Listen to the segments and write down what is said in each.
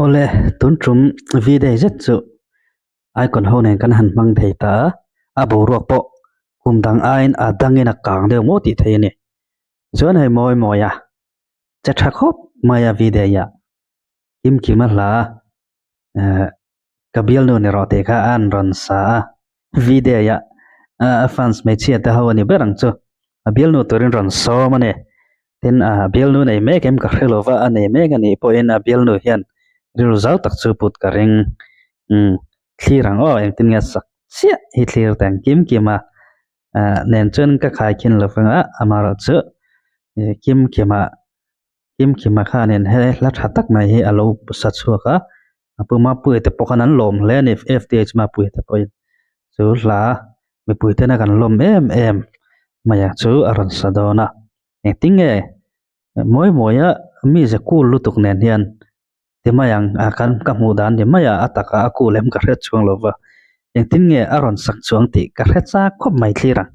Awle, tun tum V-day zet chu icon ho nen kan han hmang thei ta a, a boruak pawh kum dang aiin a dangin a kang deuh maw tih thei a ni. Tichuan hei mawi mawi a, che tha khawp mai a V-day ah kim kim a hla a, eh ka bialnu ni rawh tih kha a an rawn sa a, V-day ah a fans hmeichhia te ho a ni ber ang chu, a bialnu turin rawn sawm a ni. Tin, a bialnu nei mek em ka hre lo va, a nei mek a nih pawhin a bialnu hian rilru zau tak chu put ka ring. Umm, thlir ang aw, engtin nge sak chiah hi thlir teng kim kim a, ah nen chuan ka khai khin lo vang a, amaherawhchu kim kim ah kim kim ah khanin he hla tha tak mai hi a lo sa chhuak a, a pu Mapuia te pawh khan an lawm hle a ni, FTH Mapuia te pawhin chu hla mipui tena kan lawm em em mai ang chu a rawn sa dawn a. Engtin nge mawi mawia mize cool lutuk nen hian ti mai ang a kan ka hmuh dan ni mai a a taka a cool em ka hriat chuang lo va engtin nge a rawn sak chuang tih ka hre chak khawp mai thlir ang.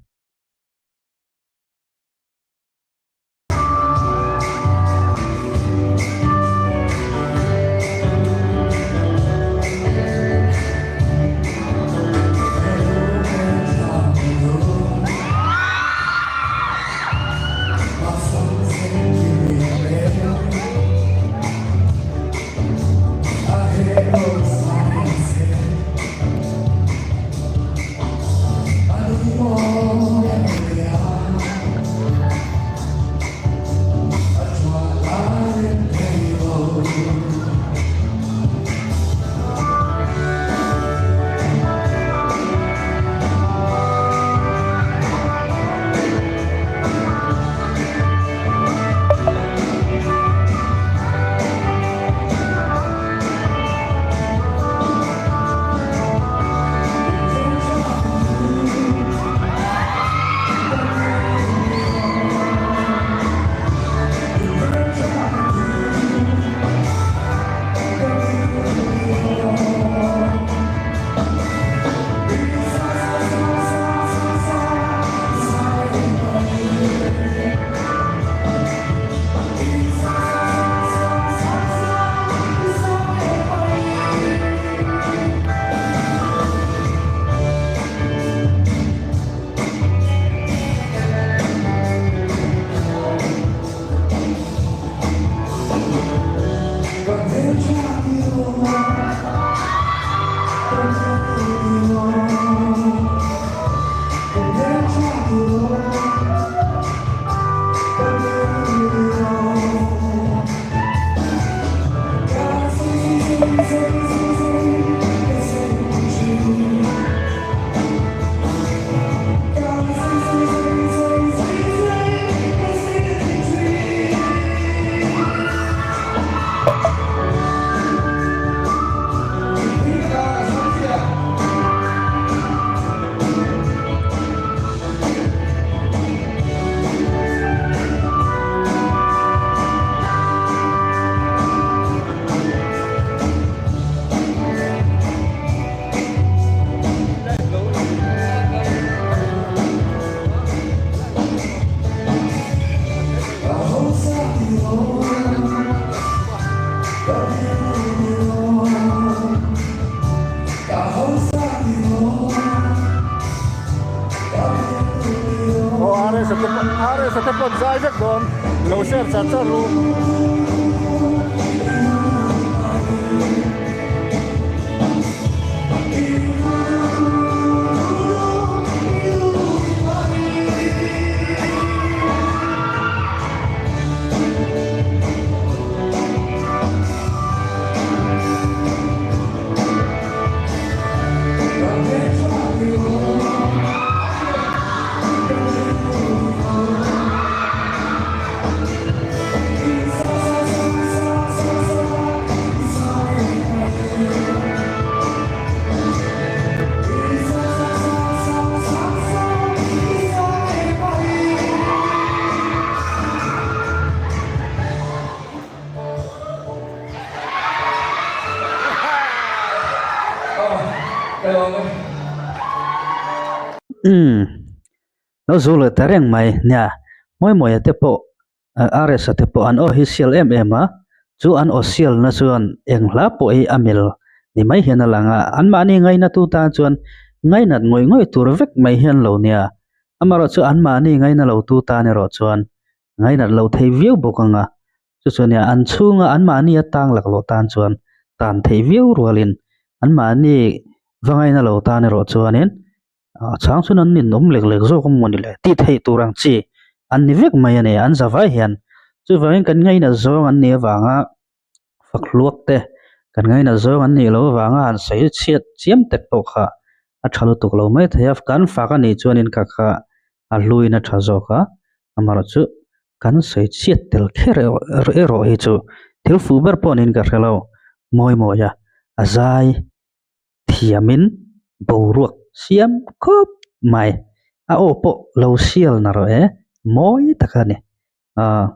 Umm lo zu leh ta reng mai nia mawi mawia te pawh RS-a te pawh an aw hi sial em em a. Chu an aw sialna chuan eng hla pawh hi a mil ni mai hian a lang a, anmahni ngainatu tan chuan ngainat ngawih ngawih tur vek mai hian lo nia. Amaherawhchu anmahni ngaina lotu tan erawh chuan ngainat lo thei viau bawk ang a, chu chu nia an chhunga anmahni a tang laklawh tan chuan tan theih viau rualin anmahni va ngaina lo tan erawh chuanin A chang chuan an ninawm lek lek zawk a maw ni le tih theih tur ang chi an ni vek mai a ni an za vai hian chuvangin kan ngainat zawng an nih avanga fak hluak te kan ngainat zawng an nih loh avanga han sawi chhiat chiam tek pawh kha a tha lutuk lo mai thei a kan fak a nih chuanin kha kha a hluin a tha zawk a amaherawhchu kan sawi chhiat tel kher erawh hi chu thil fuh ber pawh niin ka hre lo mawi mawi a a zai. thiamin boruak siam khawp mai a aw pawh lo sial na rawh e mawi tak a ni ah.